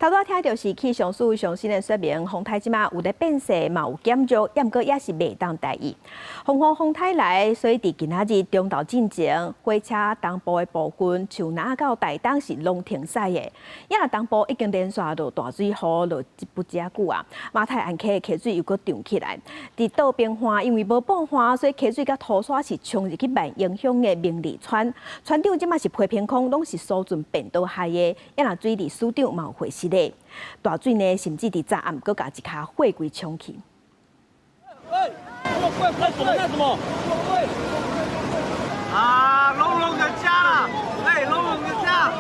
頭拄聽著是氣象署上新的說明，風颱這馬有咧變細，嘛有減弱，猶毋過也是袂當大意。風雨風颱來，所以佇今仔日中晝進前，火車東部的部分，樹林到台東是攏停駛的。猶若東部已經連續落大水雨落不遮久啊，馬太鞍溪的溪水又閣漲起來。佇倒冰岸，因為無布岸，所以溪水佮土沙是沖入去萬榮鄉的明里村。村長這馬是批評講，攏是疏浚便道害的，猶若水利署長嘛有回失的。大水呢，甚至佇昨暗閣共一跤貨櫃沖去。喂，幹什麼？幹什麼？啊，龍龍的家啦！哎，龍龍的家，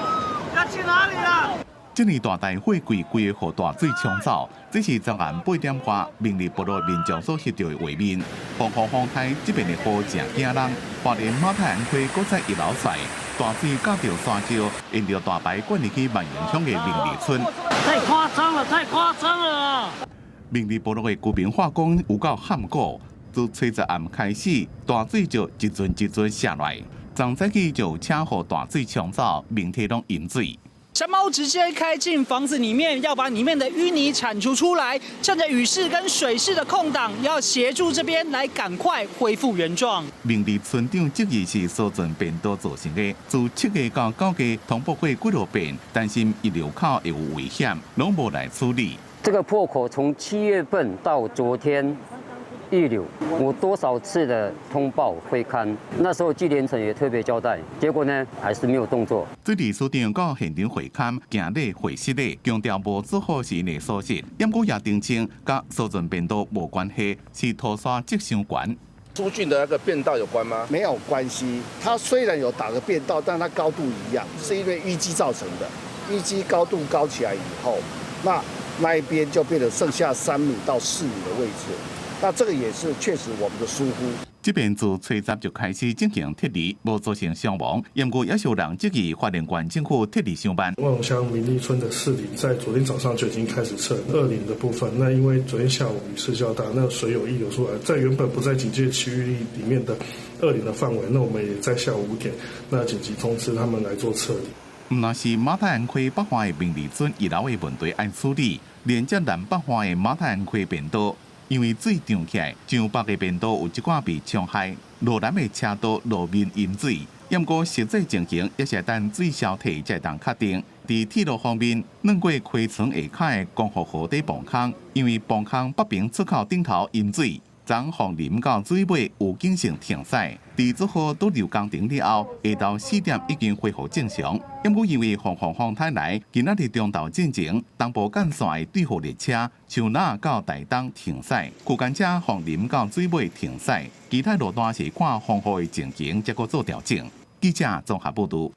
要去哪裡啦？這爾大台貨櫃規個予大水沖走，這是昨暗8點外明里部落民眾所翕著的畫面。風雨風颱這邊的雨誠驚人，花蓮馬太鞍溪閣再溢流出來，大水夾著沙石，沿著大排灌入去萬榮鄉的明里村。太誇張了，太誇張了！明里部落的居民話講有夠罕古，自初十暗開始，大水就一陣一陣下來，昨早起就有車予大水沖走，明天攏淹水。山貓直接開進房子裡面，要把裡面的淤泥鏟除出來。趁着雨勢跟水勢的空檔，要協助這邊來趕快恢復原狀。明里村長質疑是疏浚便道造成的，自7月到9月通報過幾落遍，擔心溢流口會有危險，攏無來處理。這個破口從7月份到昨天溢流，我多少次的通報會勘，那時候紀連城也特別交代，結果呢還是沒有動作。水利署長到現場會勘，行禮會失禮，強調無做好是𪜶的疏失，不過也澄清，佮疏浚便道無關係，是土沙質傷懸。疏浚的那個便道有關嗎？沒有關係，它雖然有打個便道，但它高度一樣，是因為淤積造成的。淤積高度高起來以後，那一邊就變成剩下3米到4米的位置。那這個也是確實我們的疏忽。這邊自初十就開始進行撤離，無造成傷亡。不過也是有人質疑花蓮縣政府撤離傷慢。萬榮鄉明里村的四里在昨天早上就已經開始撤，二林的部分，那因為昨天下午雨勢較大，那水有溢流出來，在原本不在警戒區域裡面的二林的範圍，那我們也在下午5點，那緊急通知他們來做撤離。毋但是馬太鞍溪北岸的明里村溢流的問題愛處理，連接南北岸的馬太鞍溪便道，因為水漲起來，上北的便道有一寡被沖害，路南的車道路面淹水。毋過實際情形也是等水消退才會當確定。佇鐵路方面，兩過溪床下跤的光復河底磅空，因為磅空北邊出口頂頭淹水，昨鳳林到水尾有警性停駛。佇做好堵流工程了後，下晝4點已經恢復正常。毋過因為風雨風颱來，今仔日中晝進前，東部幹線的對貨列車樹林到台東停駛，區間車鳳林到水尾停駛，其他路段是看風雨的情形，才閣做調整。記者綜合報導。